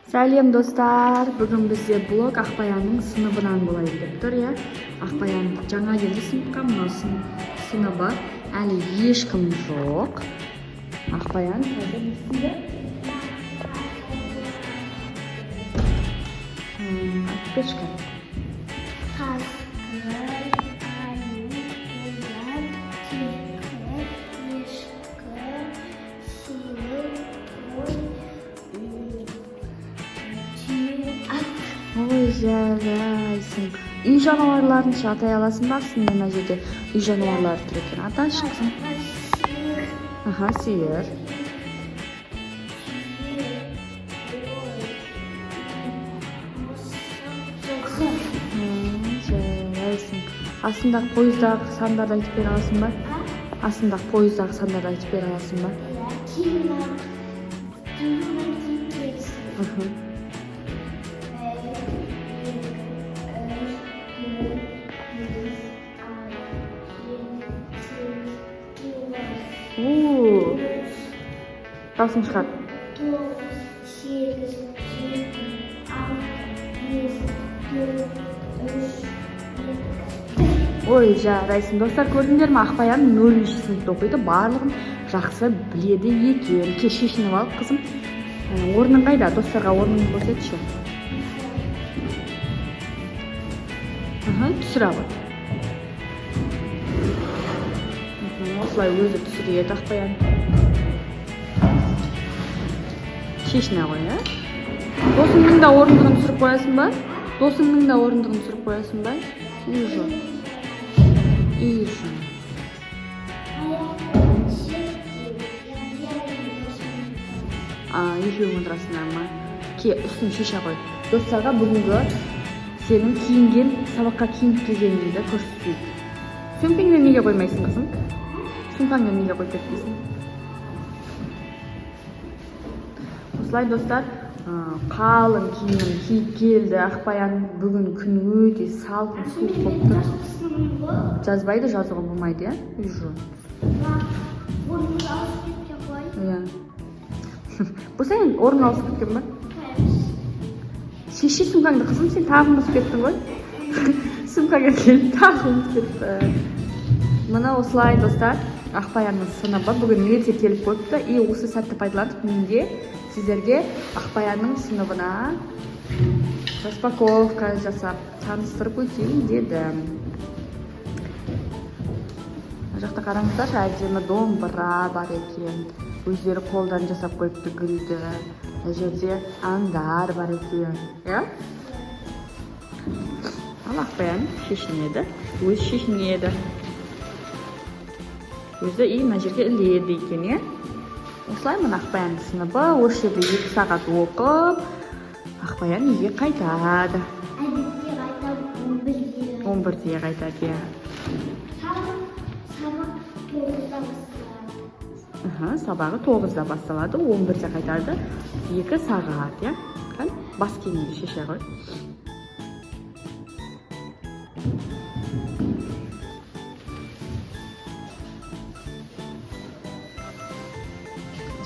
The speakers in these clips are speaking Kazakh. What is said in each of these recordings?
Сәлем, достар! Бүгін бізде блог Ақбаянның сыныбынан болайын деп тұр, иә. Ақбаян жаңа келді сыныпқа, мынау сыныбы, әлі ешкім жоқ. Ақбаян қазір не істейді? Айтып берші кәне. Қасқыр, аю, қоян, түлкі, ешкі, сиыр, қой, түйе, ат. Ой, жарайсың. Үй жануарларын ше, атай аласың ба? Астында мына жерде үй жануарлары тұр екен. Аташы, қызым. Сиыр, Аха, сиыр. түйе, қой, мысық, жылқы. Жарайсың. Астындағы пойыздағы сандарды айтып бере аласың ба? Астындағы пойыздағы сандарды айтып бере аласың ба? Иә, кино, кино кетесің. 1, 2, 3, 4, 5, 6, 7, 8, 9, У, даусың шығады. 9, 8, 7, 6, 5, 4, 3, 2, 1. Ой, жарайсың. Достар, көрдіңдер ме, Ақбаян 0-сыныпта оқиды, барлығын жақсы біледі екен. Кеш шешініп алып, қызым. Орның қайда? Достарға орныңды көрсетші. Аха, түсіре ғой. Осылай өзі түсіреді Ақбаян. Шешіне ғой, иә? Досыңның да орындығын түсіріп қоясың ба? Досыңның да орындығын түсіріп қоясың ба? Үй жоқ. Үй жоқ. А, екеуің отырасыңдар ма? Ке, үстін шеше ғой. Достарға бүгінгі сенің киінген, сабаққа киініп келгеніңді көрсетейік. Сөмкеңді неге қоймайсың, қызым? Сумкаңды неге қойып кетпейсің? Осылай, достар, қалың киімін киіп келді Ақбаян. Бүгін күн өте салқын, суық болып тұр. Жазбайды, жазуға болмайды, иә? Үй жоқ. Иә. Болса енді орын ауысып кеткен ба? Шеше сумкаңды, қызым, сен тағы ұмытып кеттің ғой. Сумкаңа келіп тағы ұмытып кетті. Мына осылай, достар, Ақбаянның сыныбы бүгін ерте келіп қойыпты. И осы сәтті пайдаланып мен де сіздерге Ақбаянның сыныбына распаковка жасап таныстырып өтейін дедім. Мына жақта қараңыздаршы, әдемі домбыра бар екен. Өздері қолдан жасап қойыпты гүлді. Мына жерде аңдар бар екен, иә? Ал Ақбаян шешінеді, өзі шешінеді. Өзі и мына жерге іледі екен, иә? Осылай мына Ақбаянның сыныбы, осы жерде 2 сағат оқып, Ақбаян үйге қайтады. Әдетте қайтамын 11-де. 11-де қайтады, иә. Сабақ 9-да басталады. Аха, сабағы 9-да басталады, 11-де қайтады. 2 сағат, иә? Кәне, бас киіміңді шеше ғой.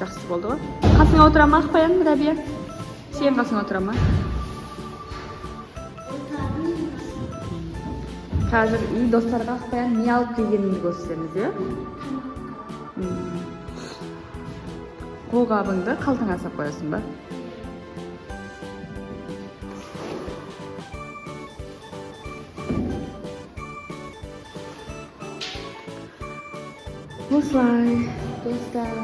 Жақсы болды ғой. Қасыңа отыра ма Ақбаян, Рәбия? Сен қасыңа отыра ма? Отырамын. Қазір үй достарға Ақбаян не алып келгенін көрсетеміз, иә? Қолғабыңды қалтаңа салып қоясың ба? Осылай, достар.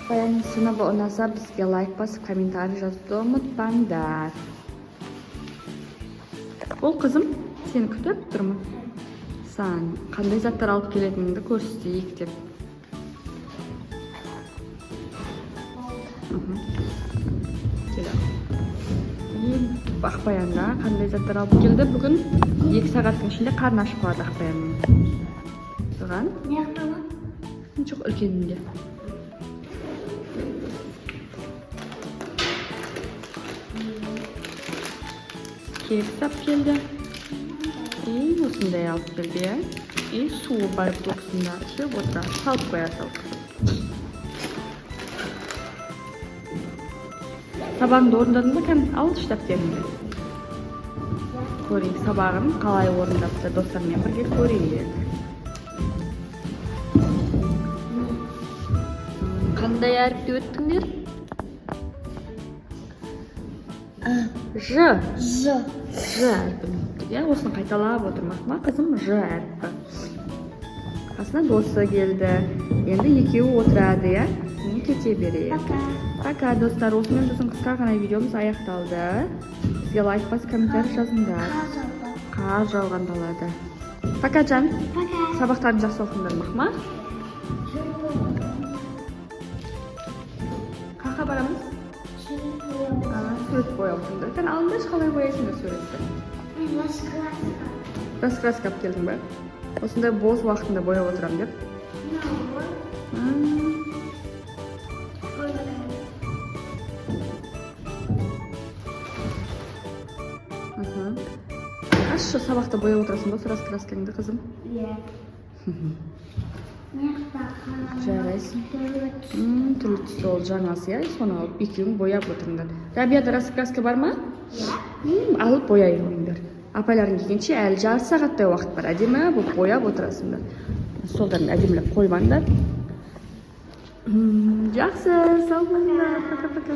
Ақбаянның сыныбы ұнаса, бізге лайк басып, комментарий жазуды ұмытпаңдар. Ол, қызым, сені күтіп тұрмын. Саған қандай заттар алып келетініңді көрсетейік деп. Келе. И Ақбаянда қандай заттар алып келді бүгін? 2 сағаттың ішінде қарны ашып қалады Ақбаянның. Соған? Не жақта ма? Жоқ, үлкенінде. Кекс алып келді. И осындай алып келді, иә. И суы бар боксында. Ішіп отырады. Салып қоя сал. Сабағыңды орындадың ба? Кәне, алшы дәптеріңді, көрейік, сабағын қалай орындапты. Достармен бірге көрейік. Қандай әріпті өттіңдер? Ж. Ж. Ж әрпін өттік, иә. Осыны қайталап отырмақ ма, қызым? Ж әрпі. Қасына досы келді, енді екеуі отырады, иә. Мен кете берейін. Пока. Пока, достар. Осымен біздің қысқа ғана видеомыз аяқталды. Бізге лайк басып, комментарий жазыңдар. Қар жауды. Қар жауған далада. Пока, жан. Пока. Сабақтарын жақсы оқыңдар ма? Жүріп. Қаққа барамыз. Жүріп. А, сурет бояусыңдар. Кәне, алыңдаршы, қалай бояйсыңдар суретті? Мен раскраска. Раскраска алып келдің ба? Осындай бос уақытында бояп отырамын деп. Мынау. Ой. Ашшы, сабақта бояп отырасың ба осы раскраскаңды, қызым? Иә. Мына жақта қар. Жарайсың. Түрлі түс. Түрлі түсті, ол жаңасы, иә. Соны алып, екеуің бояп отырыңдар. Рабияда раскраска бар ма? Иә. Алып бояй қойыңдар. Апайларың келгенше әлі жарты сағаттай уақыт бар. Әдемі болып бояп отырасыңдар. Столдарын әдемілеп қоймаңдар. Жақсы, сау болыңдар. Пока, пока.